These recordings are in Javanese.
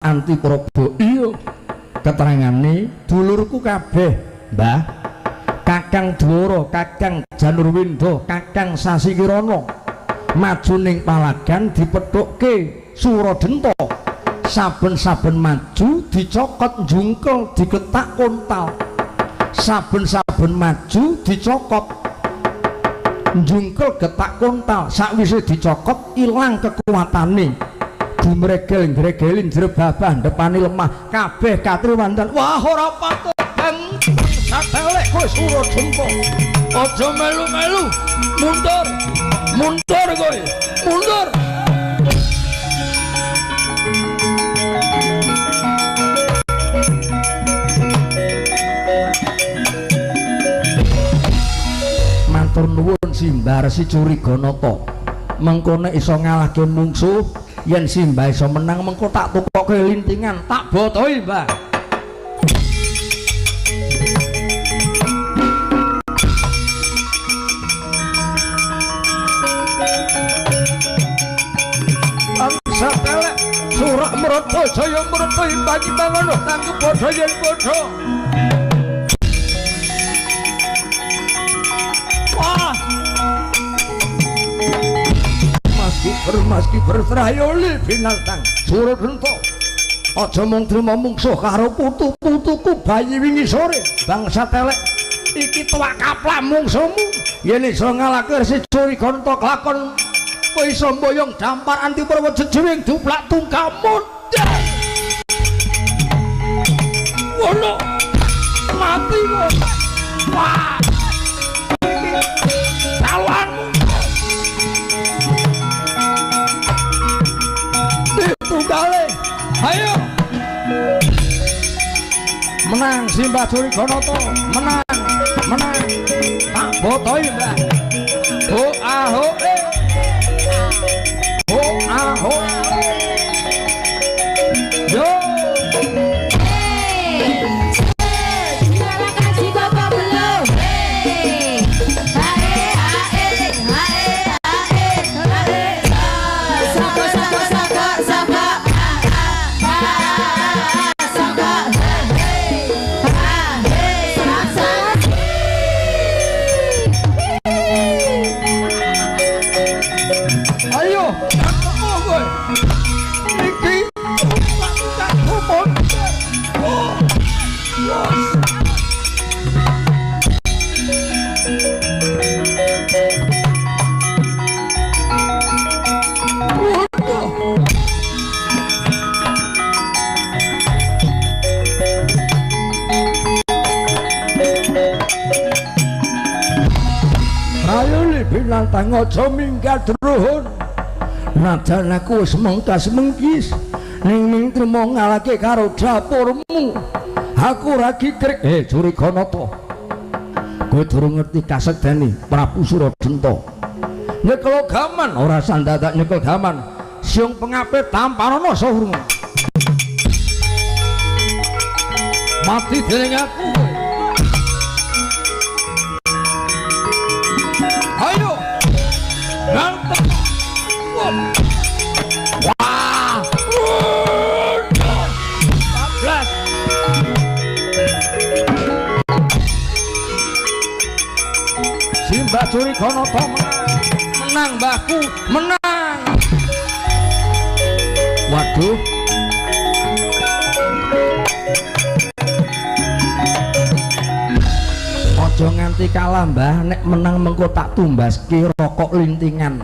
Antipraba. Iya, keterangane dulurku kabeh, Mbah. Kakang Dwara, Kakang Janurwindha, Kakang Sasikirana maju ning palagan dipethukke Suradenta. Saben-saben maju dicokot jungkel digetak kontal. Saben-saben maju dicokot jungkel getak kontal. Sakwise dicokot ilang kekuatane. Gumregel gregelin jrebabah depane lemah kabeh katriwandan. Wah, ora patut bang satelek kowe Suradenta. Aja melu-melu, mundur. Mundur kowe, mundur. Matur nuwun Simbah Resi Curiganata. Mengko nek iso ngalahke mungsuh, yen Simbah iso menang mengko tak tukoke lintingan, tak botoi, Mbah. Bangsa telek surak mrata jaya mrata imbang-imbangan tangkep padha yen padha. Wah. Mas Kiber Trayoli binatang Suradenta. Aja mung trima mungsuh karo putu-putuku bayi wingi sore. Bangsa telek iki tuwak kaplak mungsuhmu. Yen iso ngalahke Resi Curiganata kelakon kowe iso mboyong dampar Antiprawa jejuwing duplak tungkamun. Wono mati kowe. Wah. Iki tawanmu. Tunggale. Ayo. Menang Simbah Curiganata, menang. Menang. Tak botoi, Mbah. Ho ah ho eh. Ho ah ho. Yo. Juara kaji kok belum? Hae hae hae hae hae. Saka saka saka saka. Saka. Saka. Ayo, ketemu kowe. Iki tak Oh. Yes. Waduh. Ayo binatang aja minggat druhun. Najan aku wis mengkas mengkis ning ming trimo ngalahke karo dapurmu. Aku ora kikrik. Curiganata. Kowe durung ngerti kasektene Prabu Suradenta. Nyekel gaman ora sandadak nyekel gaman. Siung pengape tamparana sahurmu. Mati dening aku kowe. Ayo. Mantap. Wah. 14. Simbah Curiganata menang. Menang mbahku, menang. Waduh. Aja nganti kalah mbah, nek menang mengko tak tumbaske rokok lintingan.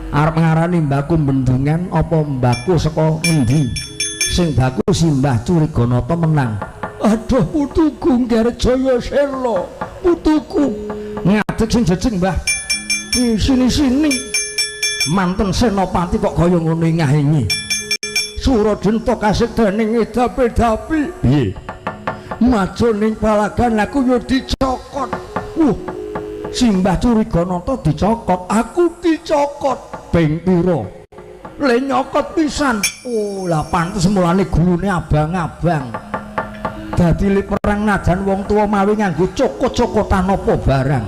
Arep ngarani mbahku bendungan apa mbahku saka ngendi? Sing baku Simbah Curiganata menang. Aduh putuku Ngger Jayasela, putuku. Ngadeg sing jejeng mbah. Sini-sini. Manten senopati kok kaya ngono ngahengi. Suradenta kasedaning edapi-dapi. Piye? Maju ning palagan aku yo dicokot. Simbah Curiganata dicokot, aku dicokot. Ping pira? Le nyokot pisan. Oh, lah pantes mulane gulune abang-abang. Dadi le perang najan wong tuwa mawi nganggo cokot-cokotan apa barang.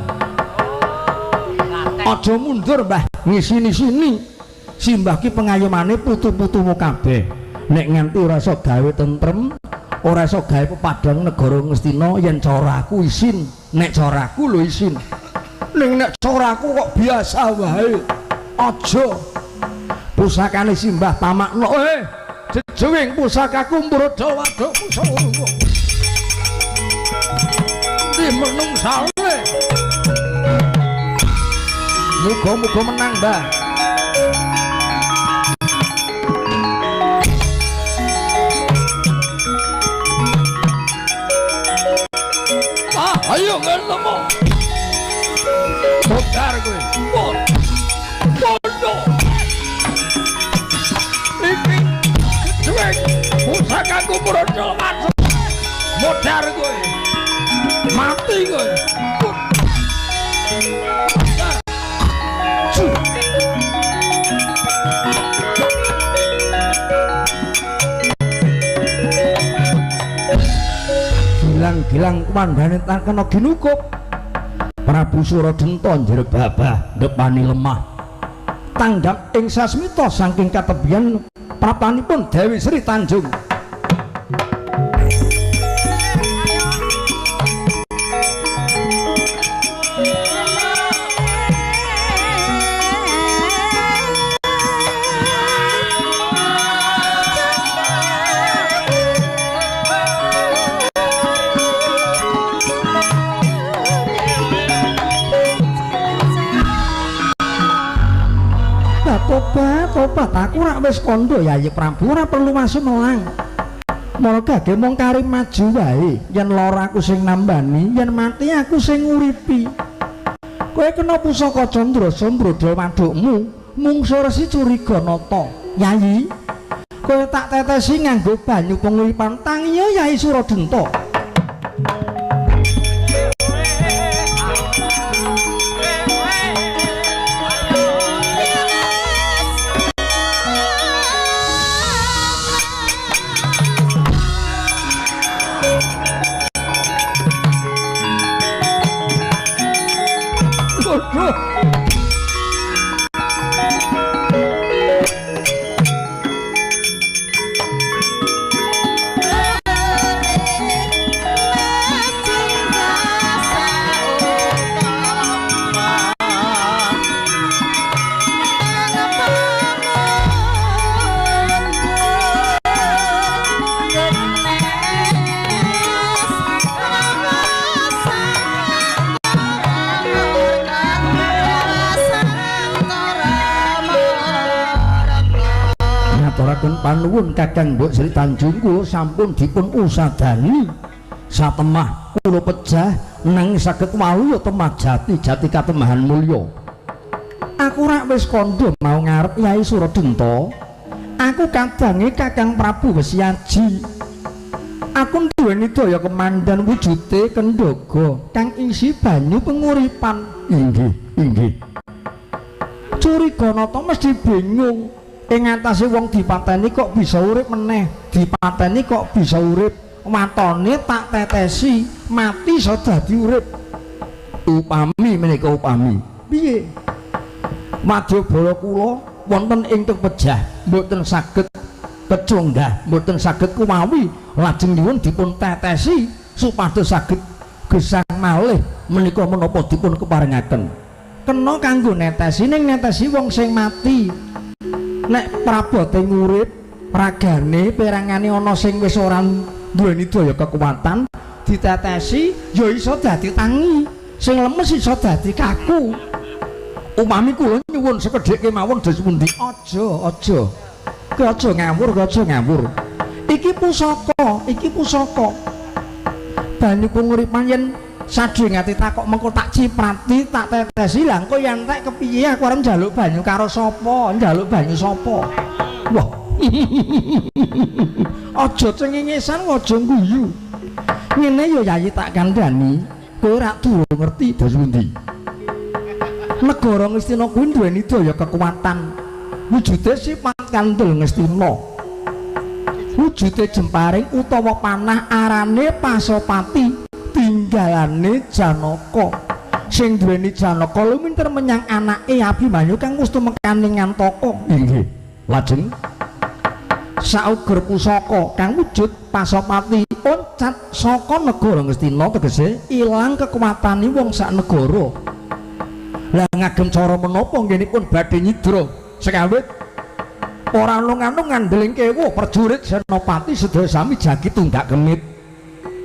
Aja mundur, Mbah. Ngisini-sini. Simbah ki pengayomane putu-putumu kabeh. Nek nganti ora iso gawe tentrem, ora iso gawe pepadang negara Ngastina yen cara aku isin, nek cara aku lho isin. Ning nek cara aku kok biasa wae. Aja. Pusakane Simbah tamakno, jejuwing pusakaku mbrodo waduk pusaka. Ndi menungsane? Muga-muga menang, Mbah. Ah, ayo ngelemu. Modar kowe. Bondo. Iki jejuwing pusakaku mbrodo waduk. Modar kowe. Mati kowe. Gilang-gilang kumandane tan kena ginukup. Prabu Suradenta njrebabah ndepani lemah. Tanggap ing sasmita saking katebian prapanipun Dewi Sri Tanjung. Tobat, aku rak wis kandha Yayi Prabu ora perlu masumelang. Mula gage mung kari maju wae, yen lara aku sing nambani, yen mati aku sing nguripi. Kowe kena pusaka Candra Sambroda wadukmu, mungsu resi curiga nata. Yayi, kowe tak tetesi nganggo banyu penguripan tangiya Yayi Suradenta. Panuwun Kakang Mbok Sri Tanjung kula sampun dipun usadani satemah kula pejah nanging saged waluya temah jati jati katemahan mulya. Aku rak wis kandha mau ngarep Yai Suradenta. Aku kadange Kakang Prabu Wesyaji. Aku duweni daya kemandan wujude kendhaga kang isi banyu penguripan. Inggih, inggih. Curiga nata mesti bingung. Ing atase wong dipateni kok bisa urip meneh, dipateni kok bisa urip, watone tak tetesi mati iso dadi urip. Upami menika upami piye? Madyabala kula wonten ing pejah mboten saged kecunggah, mboten saged kumawi, lajeng nyuwun dipun tetesi supados saged gesang malih menika menapa dipun keparengaken. Kena kanggo netesi ning netesi wong sing mati. Nek prabote ngurip ragane perangane ana sing wis ora duweni daya kekuatan ditetesi ya iso dadi tangi, sing lemes iso dadi kaku. Upami kula nyuwun sekedhik kemawon dos pundi? Aja, aja. Kowe aja ngawur, kowe aja ngawur. Iki pusaka, iki pusaka. Banyu penguripan yen sadhe ngati takok mengko tak ciprati, tak tetesi, lha engko yen entek kepiye aku arep njaluk banyu karo sapa? Njaluk banyu sapa? Wah. Aja cengengesan, aja guyu. Ngene ya Yayi tak kandhani, kowe rak durung ngerti dos pundi. Negara Ngastina kuwi duweni daya kekuatan. Wujude sifat kandel Ngastina. Wujude jemparing utawa panah arane Pasopati. Tinggalane Janaka. Sing duweni Janaka luminter menyang anake Abimanyu kang wis tumekane Ngantaka. Inggih. Lajeng Sauger pusaka kang wujud Pasopati oncat saka negara Ngastina tegese ilang kekuatane wong sak negara. Lah ngagem cara menapa nggenipun badhe nyidra sekawit ora anung-anung ngandeling kewuh prajurit senopati sedaya sami jagi tunggak kemit.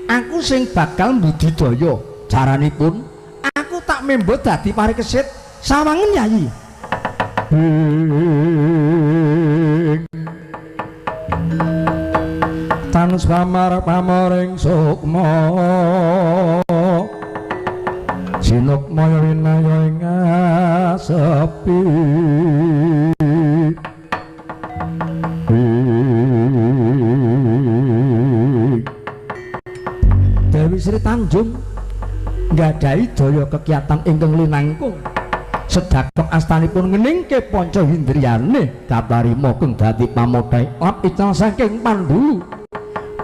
Aku sing bakal mbudidaya caranipun aku tak membo dadi parikesit sawangen Yayi. Tan samar pamoring sukma sinukmaya winaya ing asepi. Dewi Sri Tanjung nggadahi daya kekiatan ingkang linangkung sedakep astanipun ngeningke panca hindriyane katarima kang dadi pamodhae lap ical saking Pandhu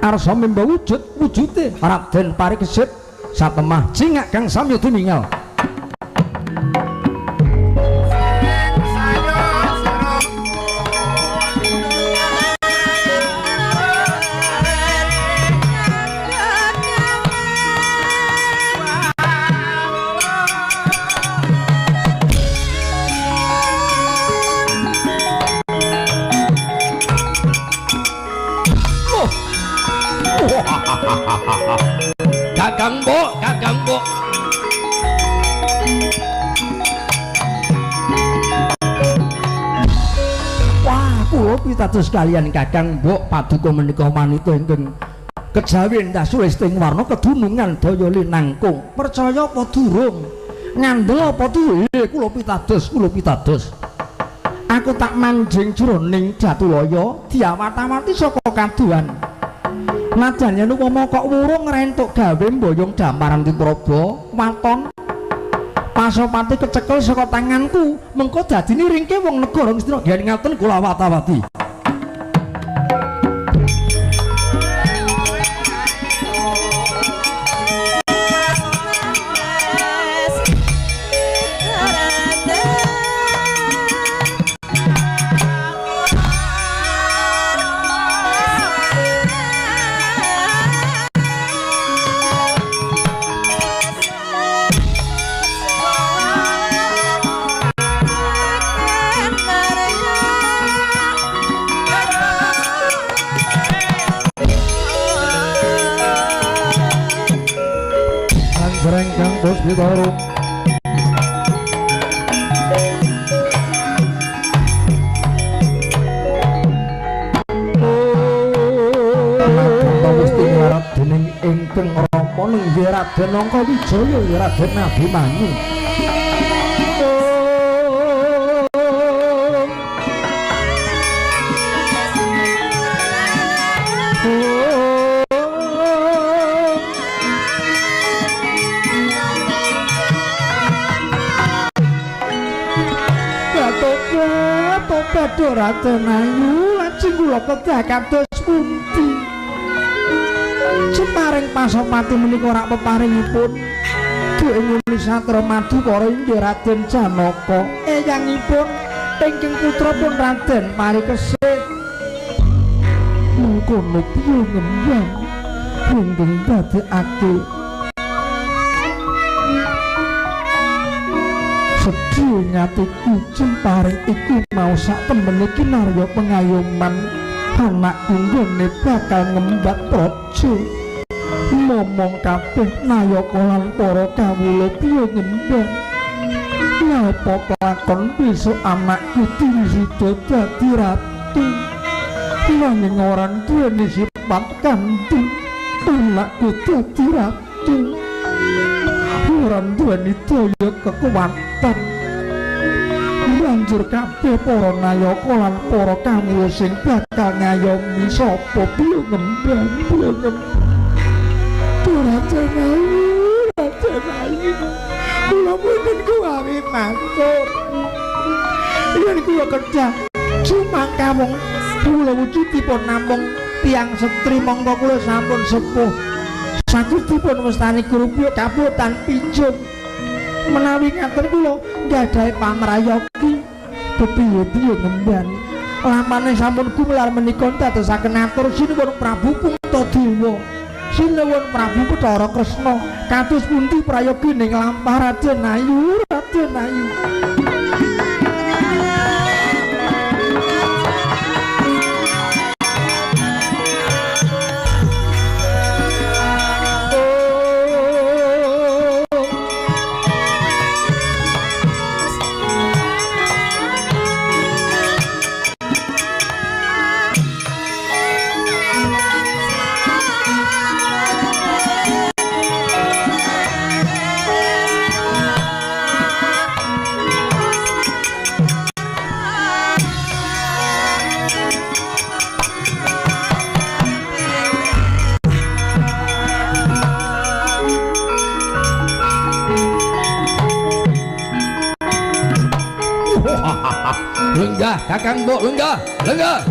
arsa memba wujud wujude Raden Parikesit satemah cingak kang samya tumingal. Kakang Mbok, Kakang Mbok. Wah, kula pitados kalian Kakang Mbok paduka menika manita ingkang kejawi endah sulisting warna kedunungan daya linangkung. Percaya apa durung? Ngandel apa duwe? Kula pitados, kula pitados. Aku tak manjing jroning Jatulaya diawat-awati saka kaduhan. Najan yen upama kok wurung rentuk gawe mboyong damparan Dipraba waton Pasopati kecekel saka tanganku mengko dadine ringke wong negara Ngastina. Yen ngaten kula awat-awati. Puspitoro dening ingkang rama nenggih Raden Angkawijaya Raden Abimanyu. Tobat Raden Ayu lajeng kula kedah kados pundi? Jemparing Pasopati menika ora peparingipun duwe nguni satra Madukara inggih Raden Janaka eyangipun ingkang putra pun Raden Parikesit. Mengkono piye ngemban ingkang dadekake sedih ngatiku jemparing iku mau sak temene kinarya pengayoman anakku nggone bakal ngembat praja momong kabeh nayaka lan para kawula piye ngemban lha apa kelakon besok anakku diwisuda dadi ratu nanging ora duweni sifat kanthi anakku dadi ratu ora duweni daya kekuatan. Banjur kabeh para nayaka lan para kawula sing bakal ngayomi sapa piye ngemban piye ngemban. Raden Ayu, Raden Ayu, kula mboten kuwawi matur. Yen kula kerja sumangka wong kula wujudipun namung tiyang setri mongko kula sampun sepuh. Saged dipun wastani grubuk kabutan pijung. Menawi ngaten kula nggadahi pamrayogi kepiye-piye ngemban Lampane sampun gumelar menika dadosaken atur sinuwun Prabu Puntadewa. Sinuwun Prabu Bathara Kresna kados pundi prayogi ning lampah Raden Ayu, Raden Ayu. Lenggah Kakang Mbok, lenggah, lenggah.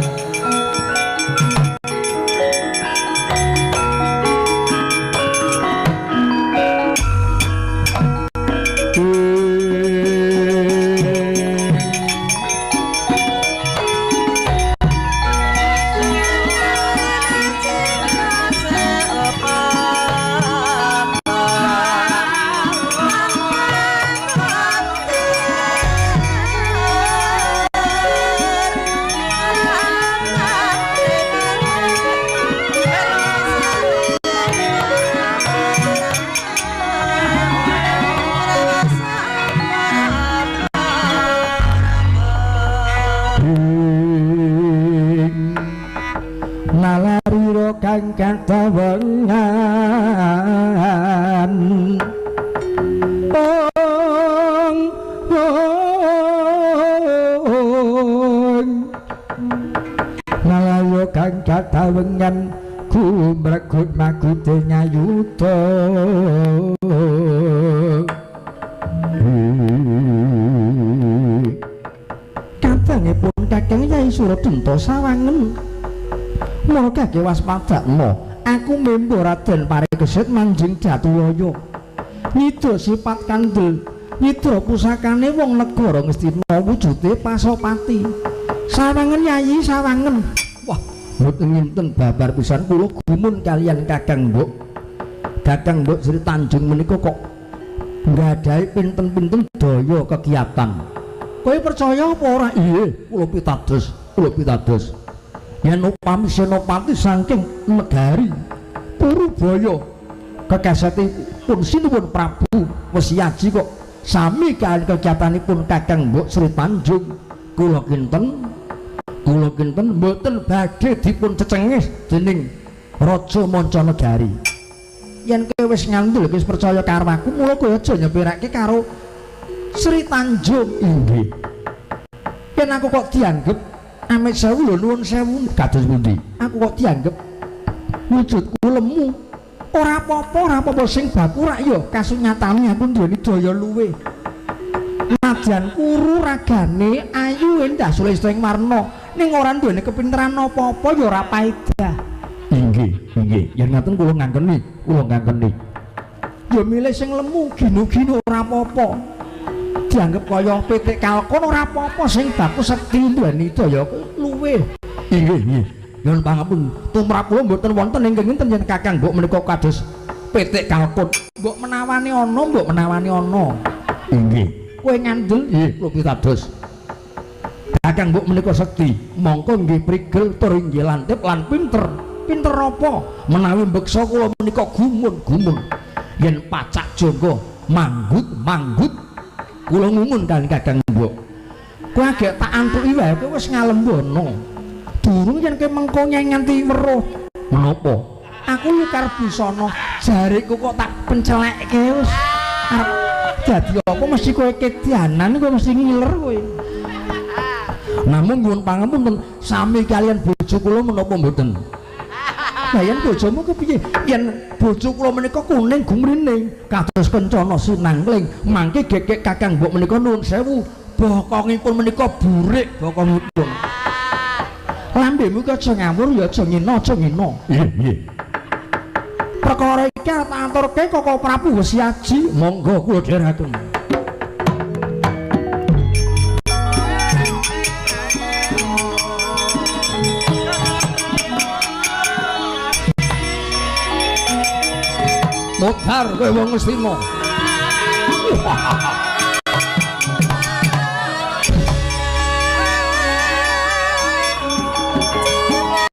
Nalarira kang katawengan ong ong nalarira kang katawengan gumregut magute nyayuta. Kadangipun Kakang Yai Suradenta sawangen mula kake waspadakno aku membo Raden Parikesit manjing Jatiwaya nyida sifat kandel nyida pusakane wong negara Ngastina wujude Pasopati. Sawangen Yayi, sawangen. Wah, mboten nginten babar pisan kula gumun kalian Kakang Mbok. Kakang Mbok Sri Tanjung menika kok nggadahi pinten-pinten daya kegiatan. Kowe percaya apa ora? Iya, kula pitados, kula pitados. Yen upami senopati saking negari Purubaya kekasetipun sinuwun Prabu Wesiaji kok sami kaliyan kegiatanipun Kakang Mbok Sri Tanjung. Kula kinten mboten badhe dipun cecengis dening Raja Mancanegari. Yen kowe wis ngandel wis percaya karo aku, mula kowe aja nyepirake karo Sri Tanjung. Inggih. Yen aku kok dianggep amit sewu lho, nuwun sewu kados pundi? Aku kok dianggep wujudku lemu. Ora apa-apa, ora apa-apa sing baku rak ya kasunyatane aku duweni daya luwih. Nadyan kuru ragane ayu endah sulistring warna ning ora duweni kepinteran apa-apa ya ora paedah. Inggih, inggih. Yen ngaten kula ngangkeni, kula ngangkeni. Ya milih sing lemu ginu-ginu ora apa-apa. Dianggep kaya pitik kalkun ora apa-apa sing baku sekti duweni daya luwih. Inggih, nggih. Nyuwun pangapunten, tumrap kula mboten wonten ingkang ngenten yen Kakang Mbok menika kados pitik kalkun. Mbok menawane ana, mbok menawane ana. Inggih. Kowe ngandel? Nggih, kula pitados. Kakang Mbok menika sekti, mongko nggih prigel tur inggih lantip lan pinter. Pinter apa? Menawi mbeksa kula menika gumun-gumun. Yen pacak jangga manggut-manggut kula ngumun kaliyan Kakang Mbok. Kowe agek tak antuki wae kowe wis ngalembono. Durung yen kowe mengko nganti weruh. Menapa? Aku lukar busana, jariku kok tak pencelekke wis. Arep dadi apa mesti kowe kedianan, kowe mesti ngiler kowe. Namung nyuwun pangapunten sami kaliyan bojo kula menapa mboten? Lah yen bojomu kepiye? Yen bojo kula menika kuning gumrining kados kencana sinangling, mangke gekek Kakang Mbok menika nuwun sewu, bokongipun menika burik bokongipun. Lambemu iki aja ngawur ya aja ngina, aja ngina. Nggih, nggih. Perkara iki arep aturke Koko Prabu Wesiaji, monggo kula dherekaken. Modar kowe wong Ngastina.